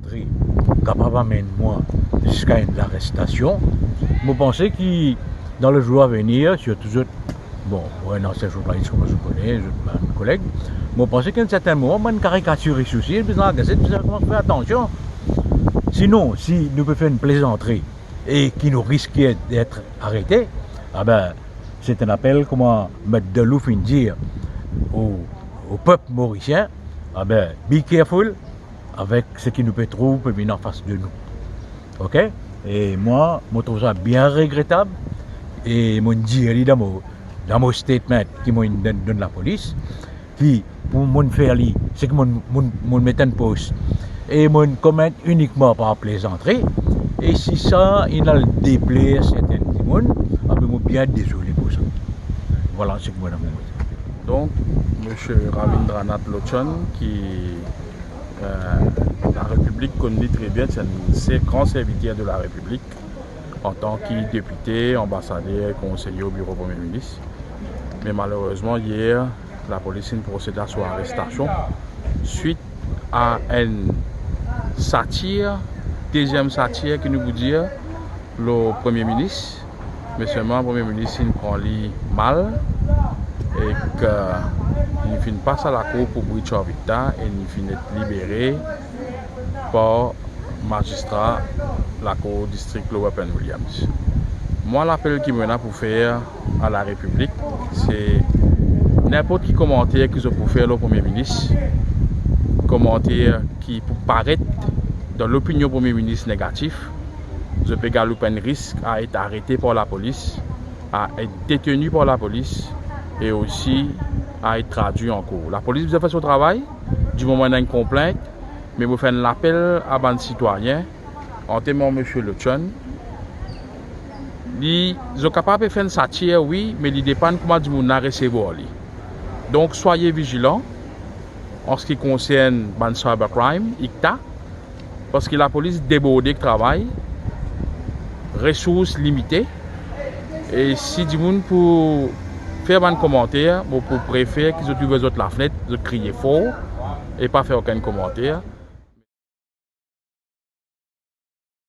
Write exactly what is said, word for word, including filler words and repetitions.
Tre kapav amenn mwa ziska enn larestasion. Mo panse ki dan le zour a venir, sirtou zot, bon, mo enn ansien zournalis, kouma zot kone, zot bann koleg, mo panse ki enn sertin moman, bann karikatirist osi, bizin gete, bizin koumans fer atansion. Sinon, si nou pe fer enn plezantri e ki nou riske d'être arete, abe, se enn apel, kouma Met Delou finn dir o, o pep morisien, abe, be careful avek seki nou pe trouv pe vinn anfas de nou. Ok? E mwa, mo trouv sa bien regretab, e mo dir li dan mo, dan mo statement ki mo donn, donn lapolis, ki pou mo fer li, seki mo, mo, mo met enn pos, e mo komet inikman par plezantri, e si sa inn al depler sertin dimoun, abe mo bien dezole pou sa. Vwala seki mo ena pou mo dir. Donk, Misie Ravindranath Lochhan, ki, euh, la Repiblik konn li tre bien, se enn se-, gran serviter de la Repiblik, antan ki depite, anbasader, konseye o biro Premie Minis. Me malerezman, yer, lapolis inn prosede a so arestasion, swit a enn satir, deziem satir ki nou pou dir, lor Premie Minis, me selman Premie Minis inn pran li mal, ek li finn pas a lakour pou breach of dicta, e li finn et libere par mazistra lakour distrik Lower Penn Williams. Mwa, lapel ki mo ena pou fer a la Repiblik, se ninport ki komanter ki zot pou fer lor Premie Minis, komanter ki pou paret dan lopinion Premie Minis negatif, zot pe galoup enn risk a et arete par lapolis, a et deteni par lapolis, e osi a et tradwi an kour. Lapolis bizin fer so travay, dimoman ena enn konplint, me mo fer enn lapel a bann sitwayin, anteman Misie Lochhan, li, zot kapav pe fer enn satir, wi, me li depann kouma dimoun la resevwar li. Donk, soyez vigilants an se ki konsern bann cybercrime, icta, parski lapolis deborde ek travay, resours limite, e si dimoun pou fer bann komanter, mo pou prefer ki zot ouver zot lafnet, zot kriye for, e pa fer okenn komanter.